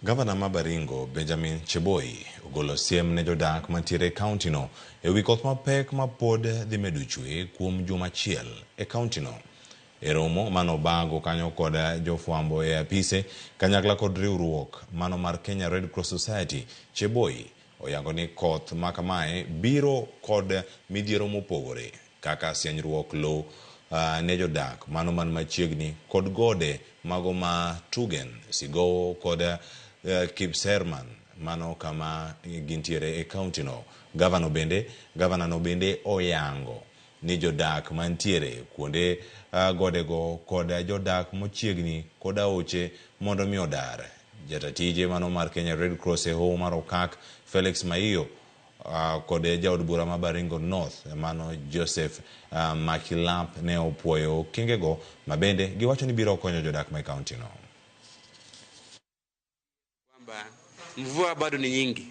Gavana ma Baringo Benjamin Cheboi ogolo siem ne jodak mantiere e kaontino e wi koth mapek ma pod dhi medo chwe kuom juma achiel e kaontino. E romo mane obago kanyo kod jofwambo e apise kanyakla kod riwruok mano mar Kenya Red Cross Society, Cheboi oyango ni koth ma kamae biro kod midhiero mopogore kaka sienyruok lowo ne jodak mano man machiegni kod gode mago ma Tugen, Sigowo kod Kipserman mano kama gintiere e kaunti no. Gavana bende gavana no bende oyango ni jodak mantiere kuonde godego kod jodak mochiegni kod aoche mondo mi odar. Jatatije mano mar Kenya Red Cross e hoho mar Okak Felix Maiyo kod jaod bura ma Baringo North mano Joseph Makilap ne opuoyo okengego ma bende giwacho ni biro konyo jodak ma e kaunti no. Kwamba mvua bado ni nyingi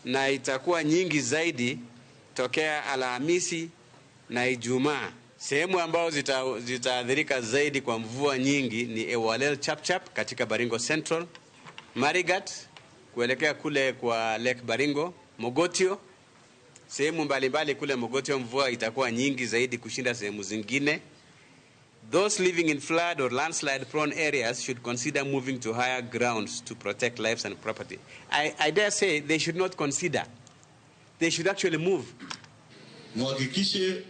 na itakuwa nyingi zaidi tokea Alhamisi na Ijumaa. Sehemu ambazo zitaathirika zaidi kwa mvua nyingi ni Ewalel Chapchap katika Baringo Central, Marigat kuelekea kule kwa Lake Baringo, Mogotio, sehemu mbalimbali kule Mogotio mvua itakuwa nyingi zaidi kushinda sehemu zingine. Those living in flood or landslide prone areas should consider moving to higher grounds to protect lives and property. I dare say they should not consider. They should actually move. Muhakikishe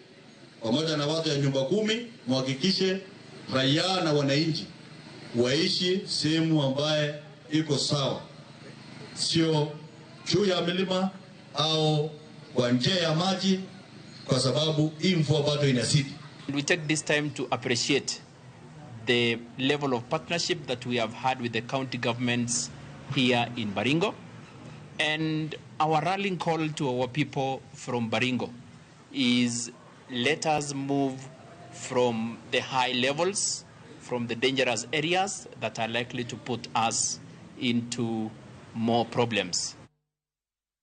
pamoja na watu ya nyumba kumi, muhakikishe raia na wananchi waishi sehemu ambaye iko sawa, sio juu ya milima au kwa njia ya maji, kwa sababu hii mvua bado inazidi. We take this time to appreciate the level of partnership that we have had with the county governments here in Baringo, and our rallying call to our people from Baringo is let us move from the high levels, from the dangerous areas that are likely to put us into more problems.